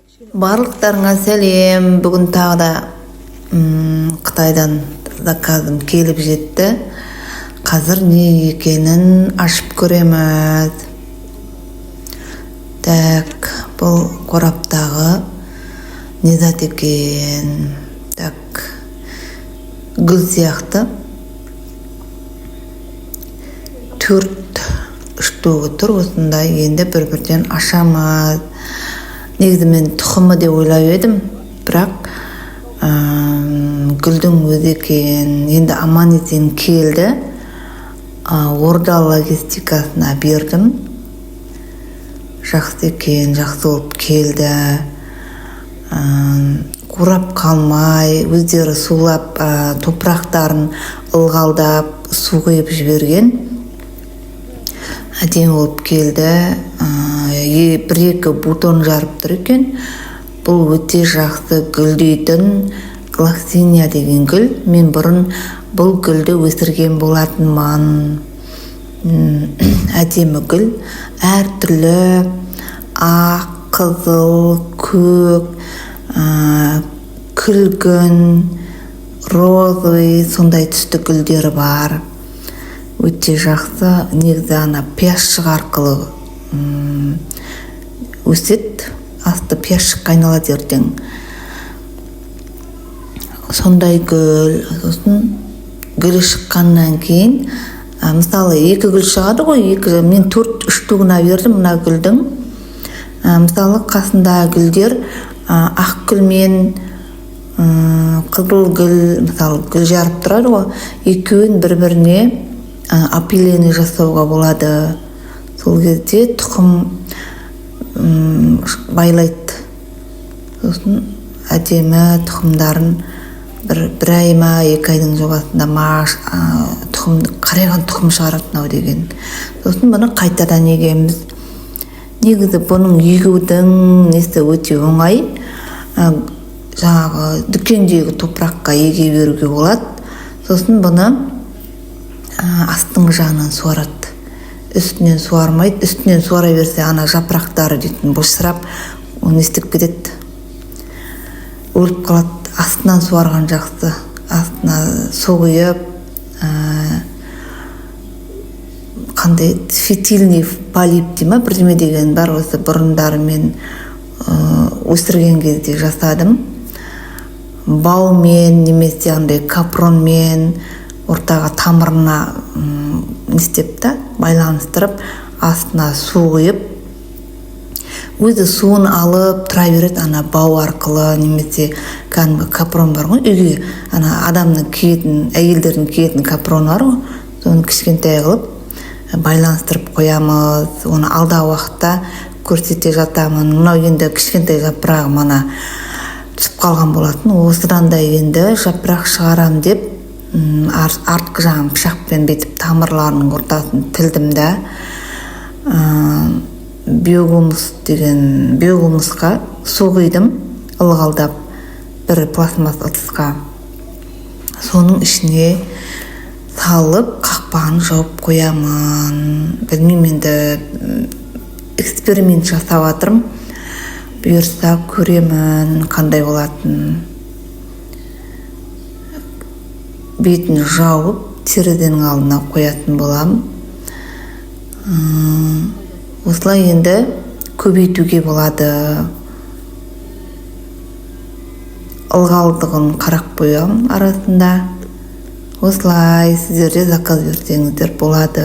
Барлықтарыңа сәлем! Бүгін тағы да Қытайдан заказым келіп жетті. Қазір не екенін ашып көреміз. Так, бұл қораптағы не зат екен? Так, гүл сияқты. Төрт штугы тұр осындай. Енді бір-бірден ашамыз. Негізі мен тұқымы деп ойлап едім, бірақ гүлдің өзі екен. Енді аман есен келді. Орда логистикасына бердім. Жақсы екен, жақсы болып келді. Қурап қалмай, өздері сулап, топырақтарын ылғалдап, су құйып жіберген. Әдемі болып келді. Бір-екі бутон жарып тұр екен. Бұл өте жақсы гүлдейтін глоксиния деген гүл. Мен бұрын бұл гүлді өсірген болатынмын. Әдемі гүл. Әртүрлі ақ, қызыл, көк, күлгін, розовый, сондай түсті гүлдері бар. Өте жақсы. Негізі ана пиязшық арқылы өседі, асты пиязшыққа айналады ертең. Сондай гүл. Сосын гүлі шыққаннан кейін, мысалы, екі гүл шығады ғой, екі, мен төрт штугына бердім мына гүлдің. Мысалы, қасындағы гүлдер, ақ гүл мен қызыл гүл, мысалы, гүл жарып тұрады ғой, екеуін бір біріне опыление жасауға болады. Сол кезде тұқым байлайды. Сосын әдемі тұқымдарын бір ай ма, 2 айдың жобасында ма, тұқым, қарайған тұқым шығарады мынау деген. Сосын бұны қайтадан егеміз. Негізі бұның егудің несі өте оңай. Жаңағы дүкендегі топыраққа еге беруге болады. Сосын бұны астыңғы жағынан суарады, үстінен суармайды. Үстінен суара берсе, ана жапырақтары дейтін былжырап, оны не істеп кетеді, өліп қалады. Астынан суарған жақсы. Астына су құйып, қандай фитильный полив дей ма, бірдеме деген бар. Осы бұрындары мен өсірген кезде жасадым. Баумен немесе андай капронмен ортаға тамырына не істеп та байланыстырып, астына су құйып, өзі суын алып тұра береді ана бау арқылы. Немесе кәдімгі капрон бар ғой, үйге ана адамның киетін, әйелдердің киетін капроны бар ғой, соны кішкентай қылып байланыстырып қоямыз. Оны алдағы уақытта көрсете жатамын. Мынау енді кішкентай жапырағы мана түсіп қалған болатын. Осыдан да енді жапырақ шығарам деп, артқы жағын пышақпен бүйтіп тамырларының ортасын тілдім да, биогумус деген, биогумусқа су құйдым ылғалдап бір пластмасс ыдысқа, соның ішіне салып, қақпағын жауып қоямын. Білмеймін, енді эксперимент жасап жатырмын. Бұйырса, көремін қандай болатынын. Бетін жауып, терезенің алдына қоятын боламын. Осылай енді көбейтуге болады. Ылғалдығын қарап қоямын арасында. Осылай сіздер де заказ берсеңіздер болады.